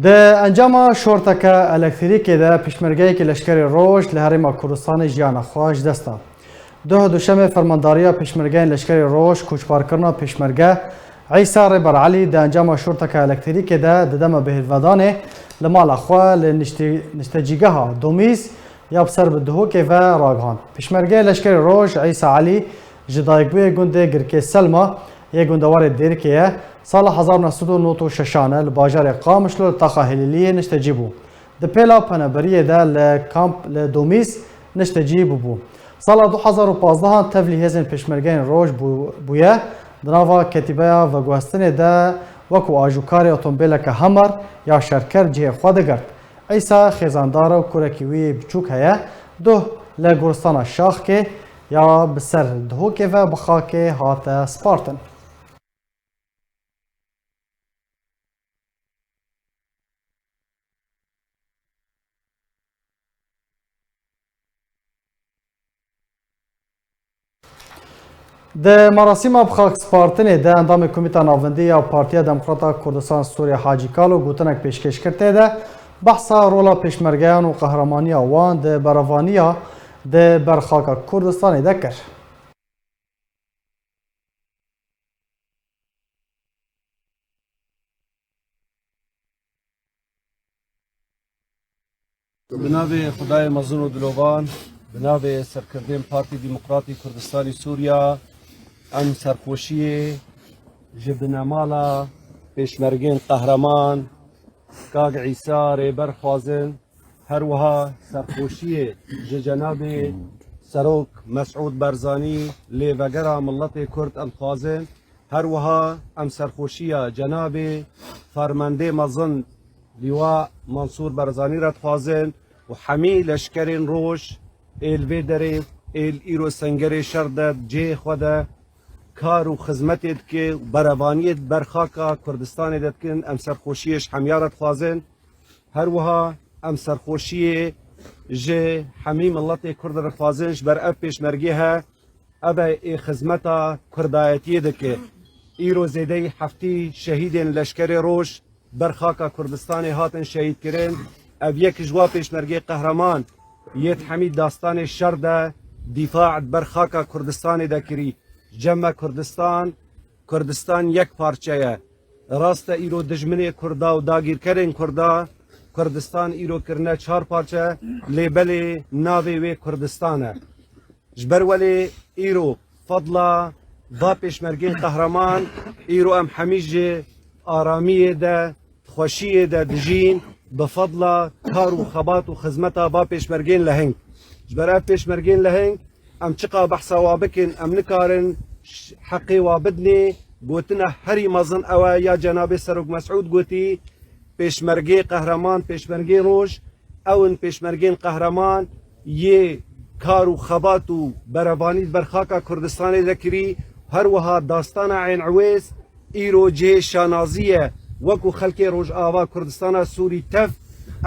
Di encama şorteke elektrîkê de pişmergeyekî leşkerê roj li Herêma Kurdistanê jiyana xwe ji dest da. Duh duşemê fermandariya pêşmergeyên leşkerê roj koçbarkirina pêşmerge Îsa Rêber Elî di encama şorteke elektrîkê de di dema bihêlvedanê li mala xwe li nişte-, niştecîgeha Domîz ya bi ser bi Duhokê ve ragihand. Pêşmergeyê leşkerê roj Îsa Elî ji dayikbûyê gundê Girkê Selma Yê gundewarê Dêrikê ye, sala hezar û neh sed û nod û şeşan e, li bajarê Qamişlo li taxa Hêlîliyê niştecî bû. Di pêla penaberiyê de li kamp li Domîs niştecî bûbû. Sala du hezar û pazdehan tevlî hêzên pêşmergeyên roj bû-, bûye, di nava ketîbeya veguhestinê de wekû ajûkarê otombêleke Hummer ya şerker cihê xwe digirt. Îsa xêzandar e û kurekî wî biçûk heye, duh li goristana Şaxkê ya bi ser Dihokê ve bi xakê hate spartin. Di merasîma bi xak spartinê de endamê Komîta Navendî ya Partiya Demokrata Kurdistan Sûriye Hacî Kalo gotinek pêşkêş kir, tê de behsa rola pêşmergeyan û qehramaniya wan di berevaniya di ber xaka Kurdistanê de kir. Bi navê Xwedayê mezin û dilovan, bi navê serkirdên Partî Demokratî Kurdistanî Sûriya, em serxweşiyê ji binemala pêşmergên qehreman, Kak Îsa Rêber dixwazin, her wiha serxweşiyê ji cenabê Serok Mesûd Barzanî, lêvegera miletê Kurd, em dixwazin. Her wiha em serxweşiya cenabê Fermendê Mezin Lîwa Mansûr Barzanî re dixwazin û hemî leşkerên roj ê li vê derê, ê li îro sengerê şer de, cihê xwe de kar û xizmetê dike û berevaniyê di ber xaka Kurdistanê de dikin, em serxweşiyê ji hemiya re dixwazin. Her wiha em serxweşiyê ji hemî miletê Kurd re dixwazin, ji ber ev pêşmergê he, ev e ê xizmeta Kurdayetiyê dike. Îro zêdeyî heftî şehîdên leşkerê roj ber xaka Kurdistanê hatin şehîdkirin. Ev yek ji wa pêşmergê qehreman yê di hemî dastanê şer de dîfa di ber xaka Kurdistanê de kirî. Cem me Kurdistan, Kurdistan yek parçe ye. Rast e, îro dijminê Kurda û dagîrkerên Kurda Kurdistan îro kirine çar parçe, lê belê navê wê Kurdistan e. Ji ber welê îro fadla va pêşmergên qehreman, îro em hemî ji aramiyê de, xweşiyê de dijîn, bi fadla kar û xebat û xizmeta va pêşmergên leheng. Ji ber ev pêşmergên leheng, em çiqa behsa wa bikin, em nikarin ş-, heqê wa bidinê. Gotina herî mezin ew e ya cenabê Serok Mesûd gotî, pêşmergê qehreman, pêşmergê roj, ew in pêşmergên qehreman yê kar û xebat û berevanî di ber xaka Kurdistanê de kirî, her wiha dastana Eyn Ewês, îro cihê şanazî ye, wekû xelkê Rojava Kurdistana Sûrî tev,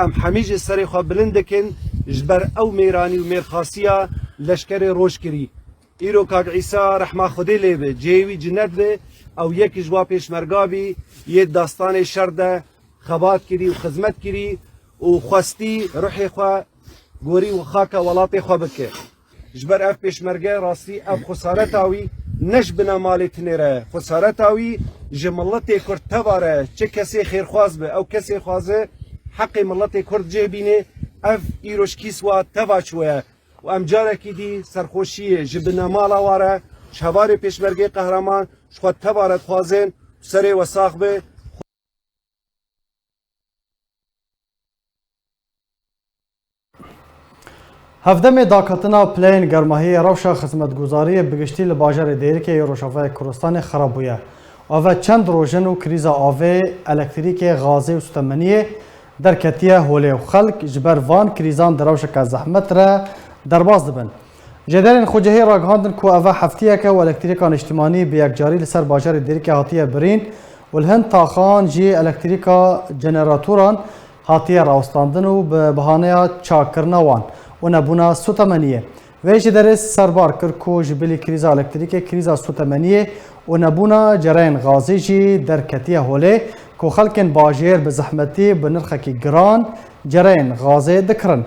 em hemî ji serê xwe bilind dikin, ji ber ew mêranî û mêrxasiya leşkerê roj kirî. Îro Kak Îsa rehma Xwedê lê be, cihê wî cinet be, ew yek ji wa pêşmerga bî, yê dastanê şer de xebat kirî û xizmet kirî û xwestî ruhê xwe gorî û xaka welatê xwe bike. Ji ber ev pêşmerge rastî ev xusareta wî ne ji bina malê tinê re ye. Xusareta wî ji miletê Kurd teva re, çi kesê xêrxwaz be, ew kesê xwaze heqê miletê Kurd cih bîne, ev îro ji kîs wa teva çûye. Û em carekî dî serxweşiyê ji binemala wa re, ji hevalê pêşmergê qehreman ji xwe teva re dixwazin, serê we sax be. Hevdemê daketina pileyên germahiyê rewşa xizmetguzariyê bi giştî li bajarê Dêrikê yê Rojavayê Kurdistanê xerab bûye. Ava çend roj in û krîza avê, elektrîkê, gazê û sutemeniyê derketiye holê û xelk ji ber van krîzan di rewşeke zehmet re derbas dibin. Jêderên xwecihî ragihandin ku eva heftiyeke û elektrîka niştimanî bi yekcarî li ser bajarê Dêrikê hatiye birîn û li hin taxan jî elektrîka jeneratoran hatiye rawestandin û bi bahaneya çakkirina wan û nebûna sutemeniyê. Wê jî derê serbar kir ku ji bilî krîza elektrîkê, krîza sutemeniyê û nebûna cereyên gazê jî derketiye holê ku xelkên bajêr bi zehmetî, bi nirxekî giran cereyên gazê dikirin.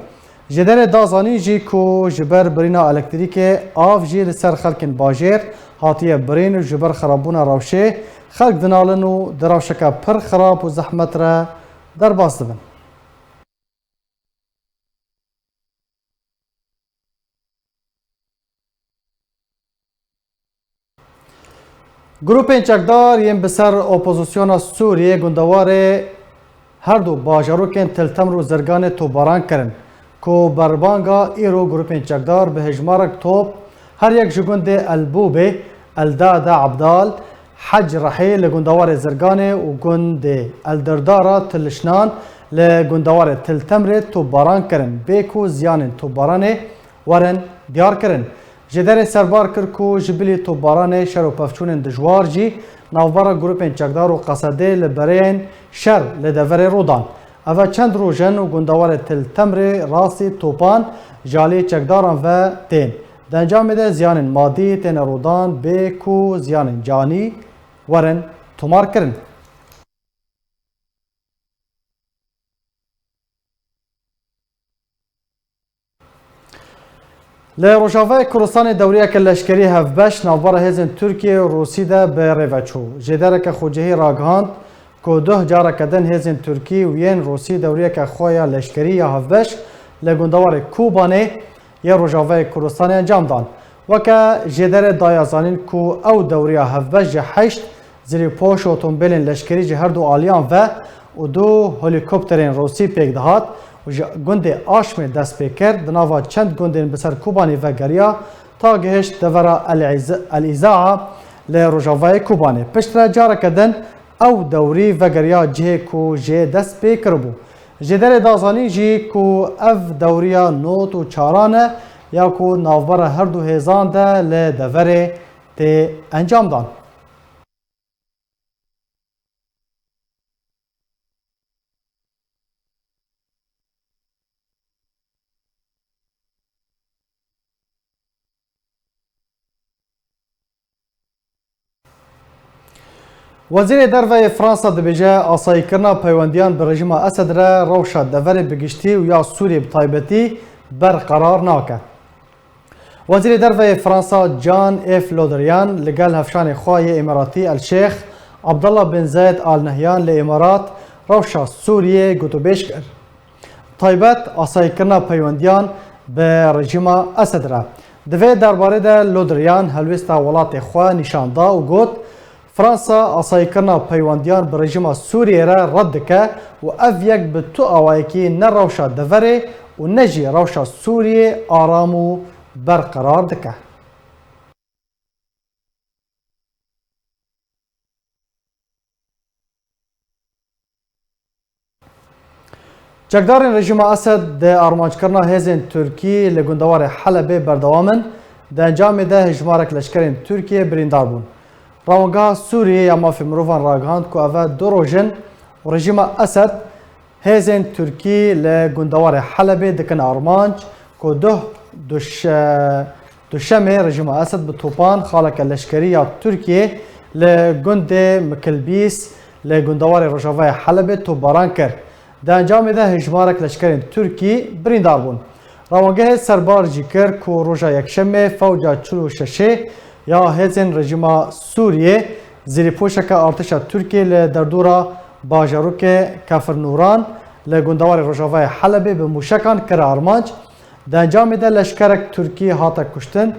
Jêderê da zanîn jî ku ji ber birîna elektrîkê, av jî li ser xelkên bajêr hatiye birîn û ji ber xerabûna rewşê xelk dinalin û di rewşeke pir xerab û zehmet re derbas dibin. Grûpên çekdar yên bi ser opozisyona Sûriyê gundewarê her du bajarokên Til Temr û Zirganê topbaran kirin, ku berbanga îro grûpên çekdar bi hejmarek top her yek ji gundê El Bûbê, El Dade Abdal, Hec Rehî li gundewarê Zirganê û gundê El Dirdara Tilişnan li gundewarê Til Temrê topbaran kirin, bê ku ziyanên topbaranê werin diyar kirin. Jêderê serbar kir ku ji bilî topbaranê şer û pevçûnên dijwar jî navbera grûpên çekdar û Qesedê li bereyên şer li deverê rû dan. Eve çend roj in û gundewarê Til Temrê rastî topan ji alî çekdaran ve tên. Di encamê de ziyanên madî têne rûdan bê ku ziyanên canî werin tomarkirin. Li Rojavayê Kurdistanê dewriyeke leşkerî hevbeş navbera hêzên Tirkiyê û Rûsî de bi rê ve çû. Jêdereke xwecihî ragihand ku duh careke din hêzên Tirkî û yên Rûsî dewriyeke xwe ya leşkerî ya hevbeş li gundewarê Kobanê yê Rojavayê Kurdistanê encam dan. Weke jêderê daye zanîn ku ew dewriya hevbeş ji heşt zirîpoş û otomobîlên leşkerî ji her du aliyan ve û du helîkopterên Rûsî pêk dihat û ji gundê Aşmê dest pê kir, di nava çend gundên bi ser Kobanê vegeriya ta gihişt devera El Îz-, El Îzaa li rojavayê Kobanê. Piştre careke din ew dewrî vegeriya cihê ku jê dest pê kiribû. Jêderê da zanîn jî ku ev dewriya nod û çaran e ya ku navbera her du hêzan de li deverê tê encam dan. Wezîrê Derve yê Fransa dibêje, asayîkirina peywendiyan bi rejîma Esed re rewşa deverê bi giştî û ya Sûriyê bi taybetî berqerar nake. Wezîrê Derve yê Fransa Jean-Yves Le Drian li gel hevşanê xwe yê Îmaratî El Şêx Abdullah bin Zayed Al Nehyan li Îmarat rewşa Sûriyê gotûbêj kir. Taybet asayîkirina peywendiyan bi rejîma Esed re. Di vê derbarê de Le Drian helwêsta welatê xwe nîşan da û got, Fransa asayîkirina peywandiyan bi rejîma Sûriyê re red dike û ev yek bi tu awayekî ne rewşa deverê û ne jî rewşa Sûriyê aram û berqerar dike. Çekdarên rejîma Esed di armanckirina hêzên Tirkî li gundewarê Helebê berdewam in. Di encamê de hejmarek leşkerên Tirkiyê birîndar bûn. Rawangeha Sûriyê ya Mafê Mirovan ragihand ku eve du roj in û rejîma Esed hêzên Tirkî li gundewarê Helebê dikin armanc ku duh duş-, Duşemê rejîma Esed bi topan xaleke leşkerî ya Tirkiyê li gundê Mikilbîs li gundewarê rojavayê Helebê topbaran kir. Di encamê de hejmarek leşkerên Tirkî birîndar bûn. Rawangehê serbar jî kir ku roja Yekşemê fewca çil û şeşê ya hêzên rejîma Sûriyê zirîpoşeke artêşa Tirkiyê li derdora bajarokê Kefir Nûran li gundewarê rojavayê Helebê bi mûşekan kir armanc. Di encamê de leşkerek Tirkî hate kuştin,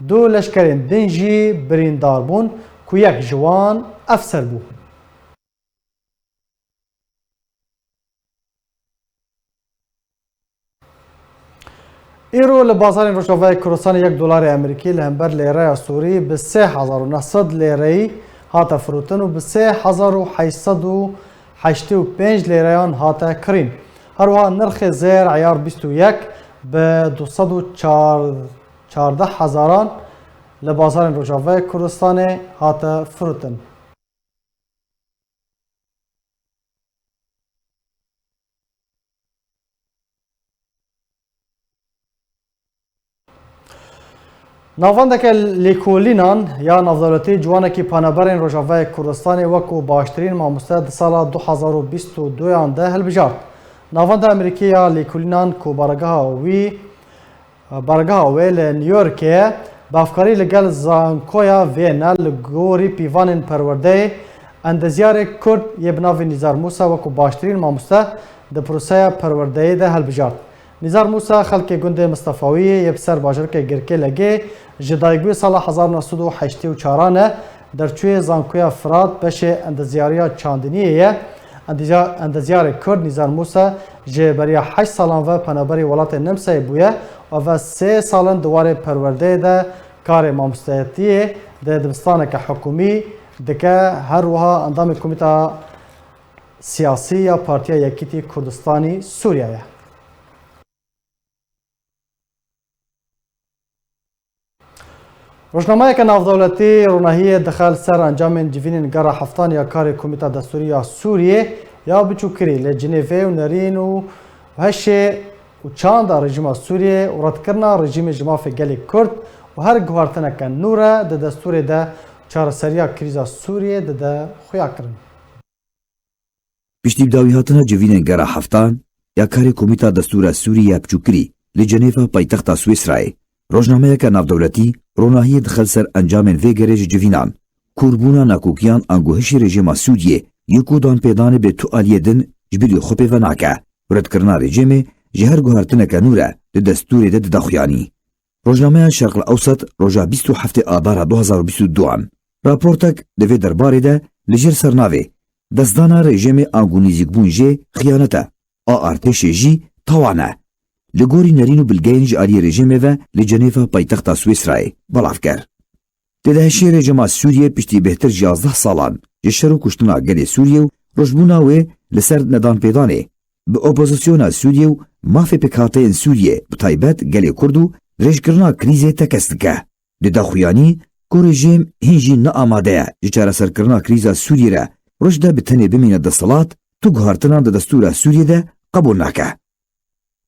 du leşkerên din jî birîndar bûn ku yek ji wan efser bû. Îro li bazarên Rojavayê Kurdistanê yek dolarê Amerîkî li hember lêreya Sûrî bi sê hezar û neh sed lêreyî hate firotin û bi sê hezar û heşt sed û heştê û pênc lêreyan hate kirîn. Her wiha nirxê zêr eyar bîst û yek bi du sed û çardeh hezaran li bazarên Rojavayê Kurdistanê hate firotin. Navendeke lêkolînan ya navdewletî ciwanekî paneberên Rojavayê Kurdistanê wekû baştirîn mamoste di sala du hezar û bîst û duyan de hilbijart. Navenda Amerîkî ya lêkolînan ku baregeha wî Baregeha wê li New Yorkê ye. Bavkarî li gel Zankoya Viyana li gorî pîvanên perwerdeyê, endezyarê Kurd yê bi navê Nîzar Mûsa wekû baştirîn mamoste di proseya perwerdeyê de hilbijart. Nîzar Mûsa xelkê gundê Mistefawiyê yê bi ser bajarokê Girkê Legê ji dayikbûyî sala hezar û neh sed û heştê û çaran e. Derçûyê Zankoya Firat beşê endezyariya çandiniyê ye. Endezya-, endezyarê Kurd Nîzar Mûsa ji beriya heşt salan ve penaberê welatê Nemsayê bûye û ve sê sal in di warê perwerdeyê de karê mamosteyetiyê di dibistaneke hikûmî dike, her wiha endamê Komîta Siyasî ya Partiya Yekîtî Kurdistanî Sûriye ye. Rojnameyeke navdewletî ronahiyê dixe li ser encamên civînên gera heftan ya karê Komîta Destûrî ya Sûriyê ya biçûkirî li Cinêvê û nerîn û heşê û çanda rejîma Sûriyê û redkirina rejîmê ji mafê gelê Kurd û her guhertineke nû re di destûrê de çareseriya krîza Sûriyê dide xuyakirin. Piştî bi dawîhatina civînên gera heftan ya karê Komîta Destûra Sûrî ya Biçûkirî li Cenêva paytexta Swîsrayê, rojnameyeke navdewletî ronahiyê dixe li ser encamên vê gerê ji civînan, kûrbûna nakokiyan ango hişê rejîma Sûriyê yê ku danpêdanê bê tu aliyê din ji bilî xwe pê ve nake, redkirina rejîmê ji her guhertineke nû re di destûrê de dide xuyanî. Rojnameya Şerq el Ewsat roja bîst û heftê Adara du hazar û bîst û duan raportek di vê derbarê de li jêr sernavê Destdana rejîmê ango nîzîkbûn jê xiyanet e, a artêşê jî tawan e. Li gorî nerîn û bilgeyên ji aliyê rejîmê ve li Cenêva paytexta Swîsrayê belav kir. Tê de hişê rejîma Sûriyê piştî bêhtir ji yazdeh salan ji şer û kuştina gelê Sûriyê û rojbûna wê li ser nedanpêdanê bi opozisyona Sûriyê û mafê pêkhateyên Sûriyê, bi taybet gelê Kurd û dirêjkirina krîzê tekez dike. Dide xuyanî ku rejîm hîn jî ne amade ye ji çareserkirina krîza Sûriyê re roj de bi tenê bimîne desthilat, tu guhertinan di destûra Sûriyê de qebûl nake.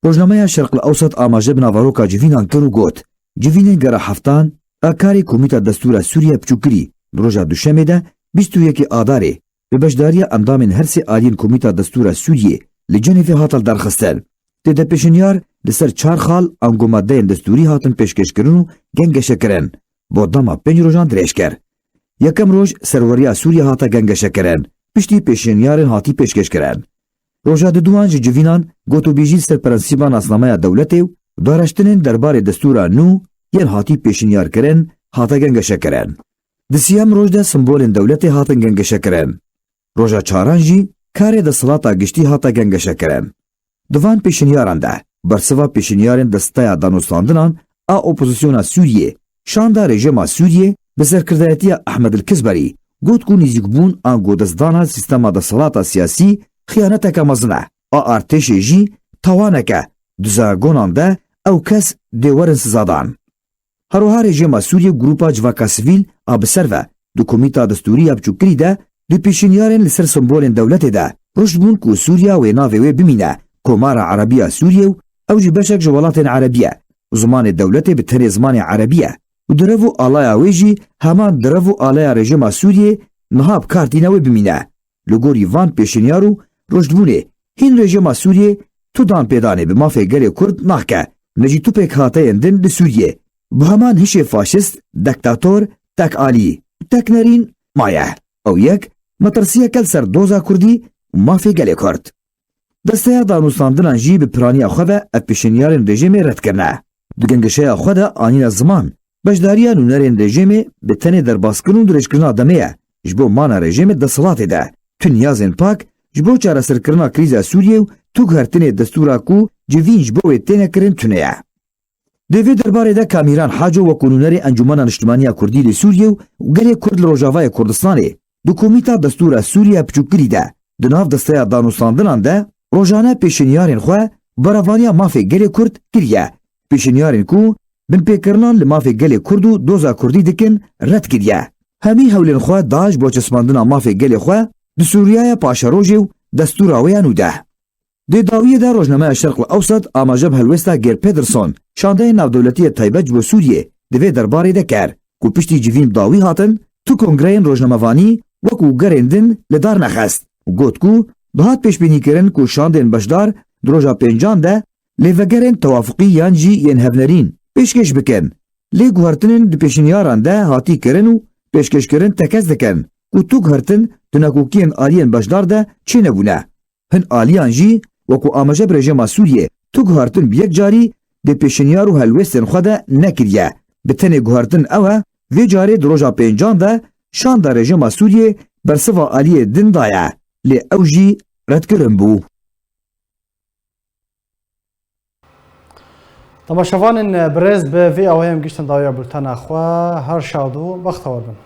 Rojnameya Şerq el Ewsat amaje bi naveroka civînan kir û got, civînên gera heftan a karê Komîta Destûra Sûriye Biçûkirî di roja Duşemê de bîst û yekê Adarê bi beşdariya endamên her sê aliyên Komîta Destûra Sûriyê li Cenêvê hate lidarxistin. Tê de pêşinyar li ser çar xal ango madeyên destûrî hatin pêşkêşkirin û gengeşekirin, bo dema pênc rojan dirêj kir. Yekem roj serweriya Sûriye hate gengeşekirin, piştî pêşinyarên hatî pêşkêşkirin. Roja diduan ji civînan gotûbêjî li ser prensîba nasnameya dewletê û dareştinên derbarê destûra nû yên hatî pêşinyarkirin hate gengeşekirin. Di siyem roj de simbolên dewletê hatin gengeşekirin. Roja çaran jî karê desthilata giştî hate gengeşekirin. Di van pêşinyaran de, bersiva pêşinyarên Desteya Danûstandinan a Opozisyona Sûriyê, şanda rejîma Sûriyê bi serkirdayetiya Ehmed el Kizberî, got ku nîzîkbûn ango destdana sîstema desthilata siyasî xiyaneteke mezin e. A artêşê jî tawanek e, di zargonan de ew kes dê werin sizadan. Her wiha rejîma Sûriyê û grûpa civaka sivîl a bi ser ve di Komîta Destûrî ya Biçûkirî de di pêşinyarên li ser simbolên dewletê de roj bûn ku Sûriya wê navê wê bimîne Komara Erebiya Sûriyê û ew jî beşek ji welatên erebî ye û zimanê dewletê bi tenê zimanê erebî ye û direv û alaya wê jî heman direv û alaya rejîma Sûriyê niha bi kar tîne wê bimîne. Li gorî van pêşinyar û rojdibûnê, hîn rejîma Sûriyê tu danpêdanê bi mafê gelê Kurd nake, ne jî tu pêkhateyên din li Sûriyê. Bi heman hişê faşist, dektator, tek alî, tek nerîn maye. Ew yek, metirsiyeke li ser doza Kurdî û mafê gelê Kurd. Desteya Danûstandinan jî bi piraniya xwe ve ev pêşinyarên rejîmê red kirine. Di gengeşeya xwe de anîne ziman, beşdariya nûnerên rejîmê bi tenê derbaskin û dirêjkirina demê ye ji bo mana rejîmê di desthilatê de. Tu niyazên pak ji bo çareserkirina krîza Sûriyê û tu guhertinê destûra ku civîn ji bo wê têne kirin tune ye. Di vê derbarê de Kamîran Haco wekû nûnerê Encûmena Niştimanî ya Kurdî li Sûriyê û gelê Kurd li Rojavayê Kurdistanê di Komîta Destûra Sûriye Piçûkirî de di nav Desteya Danûstandinan de rojane pêşinyarên xwe berevaniya mafê gelê Kurd kiriye. Pêşinyarên ku binpêkirinan li mafê gelê Kurd û doza Kurdî dikin red kiriye. Hemî hewlên xwe da ji bo çespandina mafê gelê xwe di Sûriyaya paşerojê û destûra wê ya nû de. Di dawiyê de rojnameya Şerq el Ewsat amaje bi helwêsta Geir Pedersen, şandeyê navdewletiyê taybet ji bo Sûriyê, di vê derbarê de kir, ku piştî civîn bi dawî hatin, tu kongreyên rojnamevanî wekû gerên din li dar nexist û got ku dihat pêşbînîkirin ku şandên beşdar di roja pêncan de lêvegerên tewafuqî yan jî yên hevnerîn pêşkêş bikin. Lê guhertinên di pêşinyaran de hatî kirin û pêşkêşkirin tekez dikin ku tu guhertin di nakokiyên aliyên beşdar de çênebûne. Hin aliyan jî, wekû amaje bi rejîma Sûriyê, tu guhertin bi yek carî di pêşinyar û helwêstên xwe de nekiriye. Bi tenê guhertin ew e, vê carê di roja pêncan de şanda rejîma Sûriyê bersiva aliyê din daye, lê ew jî redkirin bû. Temaşevanên birêz, bi vî awayê em giştin dawiya bultena xwe. Her şad û bextewar bin.